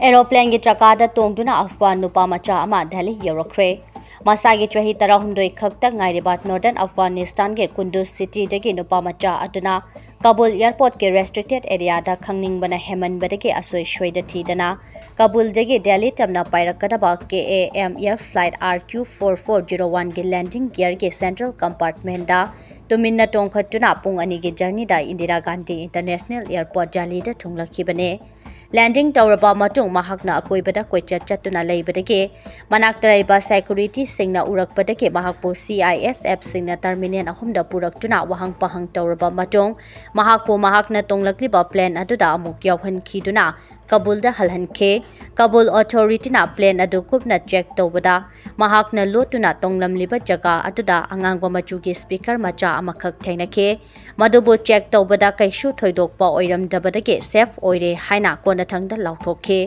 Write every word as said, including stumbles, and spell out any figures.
ꯑꯦꯔꯣꯄ꯭ꯂꯦꯟꯒꯤ ꯆꯀꯥꯗ ꯇꯣꯡꯗꯨꯅ ꯑꯐꯒꯥꯟ ꯅꯨꯄꯥ ꯃꯆꯥ ꯑꯃ ꯗꯦꯜꯂꯤ ꯌꯧꯔꯛꯈ꯭ꯔꯦ꯫ ꯃꯁꯥꯒꯤ ꯆꯍꯤ ꯇꯔꯥꯍꯨꯝꯗꯣꯏ ꯈꯛꯇ ꯉꯥꯏꯔꯤꯕ ꯅꯣꯔꯗꯔꯟ ꯑꯐꯒꯥꯅꯤꯁꯇꯥꯟꯒꯤ ꯀꯨꯟꯗꯨꯖ ꯁꯤꯇꯤꯗꯒꯤ ꯅꯨꯄꯥ ꯃꯆꯥ ꯑꯗꯨꯅ ꯀꯥꯕꯨꯜ ꯑꯦꯌꯔꯄꯣꯔꯠꯀꯤ ꯔꯦꯁꯇ꯭ꯔꯤꯛꯇꯦꯗ ꯑꯦꯔꯤꯌꯥꯗ ꯈꯪꯅꯤꯡꯕꯅ ꯍꯦꯟꯃꯟꯕꯗꯒꯤ ꯑꯁꯣꯏ ꯁꯣꯏꯗ ꯊꯤꯗꯅ ꯀꯥꯕꯨꯜꯗꯒꯤ ꯗꯦꯜꯂꯤ ꯇꯝꯅ ꯄꯥꯏꯔꯛꯀꯗꯕ K A M air flight R Q four four zero ꯋꯥꯟꯒꯤ ꯂꯦꯟꯗꯤꯡ ꯒꯤꯌꯔꯒꯤ ꯁꯦꯟꯇ꯭ꯔꯦꯜ ꯀꯝꯄꯥꯔꯠꯃꯦꯟꯗ ꯇꯨꯃꯤꯟꯅ ꯇꯣꯡꯈꯠꯇꯨꯅ ꯄꯨꯡ ꯑꯅꯤꯒꯤ ꯖꯔꯅꯤꯗ ꯏꯟꯗꯤꯔꯥ ꯒꯥꯟꯙꯤ ꯏꯟꯇꯔꯅꯦꯁꯅꯦꯜ ꯑꯦꯌꯔꯄꯣꯔꯠ ꯗꯦꯜꯂꯤꯗ ꯊꯨꯡꯂꯛꯈꯤꯕꯅꯦ꯫ ꯂꯦꯟꯗꯤꯡ ꯇꯧꯔꯕ ꯃꯇꯨꯡ ꯃꯍꯥꯛꯅ ꯑꯀꯣꯏꯕꯗ ꯀꯣꯏꯆꯠ ꯆꯠꯇꯨꯅ ꯂꯩꯕꯗꯒꯤ ꯃꯅꯥꯛꯇ ꯂꯩꯕ ꯁꯦꯀ꯭ꯌꯨꯔꯤꯇꯤꯁꯤꯡꯅ ꯎꯔꯛꯄꯗꯒꯤ ꯃꯍꯥꯛꯄꯨ ꯁꯤ ꯑꯥꯏ ꯑꯦꯁ ꯑꯦꯐꯁꯤꯡꯅ ꯇꯔꯃꯤꯅꯦꯜ ꯑꯍꯨꯝꯗ ꯄꯨꯔꯛꯇꯨꯅ ꯋꯥꯍꯪ ꯄꯥꯍꯪ ꯇꯧꯔꯕ ꯃꯇꯨꯡ ꯃꯍꯥꯛꯄꯨ ꯃꯍꯥꯛꯅ ꯇꯣꯡꯂꯛꯂꯤꯕ ꯄ꯭ꯂꯦꯟ ꯑꯗꯨꯗ ꯑꯃꯨꯛ ꯌꯥꯎꯍꯟꯈꯤꯗꯨꯅ ꯀꯥꯕꯨꯜꯗ ꯍꯜꯍꯟꯈꯤ꯫ ꯀꯥꯕꯨꯜ ꯑꯣꯊꯣꯔꯤꯇꯤꯅ ꯄ꯭ꯂꯦꯟ ꯑꯗꯨ ꯀꯨꯞꯅ ꯆꯦꯛ ꯇꯧꯕꯗ ꯃꯍꯥꯛꯅ ꯂꯣꯠꯇꯨꯅ ꯇꯣꯡꯂꯝꯂꯤꯕ ꯖꯒꯥ ꯑꯗꯨꯗ ꯑꯉꯥꯡꯕ ꯃꯆꯨꯒꯤ ꯁ꯭ꯄꯤꯀꯔ ꯃꯆꯥ ꯑꯃꯈꯛ ꯊꯦꯡꯅꯈꯤ꯫ ꯃꯗꯨꯕꯨ ꯆꯦꯛ ꯇꯧꯕꯗ ꯀꯩꯁꯨ ꯊꯣꯏꯗꯣꯛꯄ ꯑꯣꯏꯔꯝꯗꯕꯗꯒꯤ ꯁꯦꯐ ꯑꯣꯏꯔꯦ ꯍꯥꯏꯅ ꯀꯣꯟꯅꯊꯪꯗ ꯂꯥꯎꯊꯣꯛꯈꯤ꯫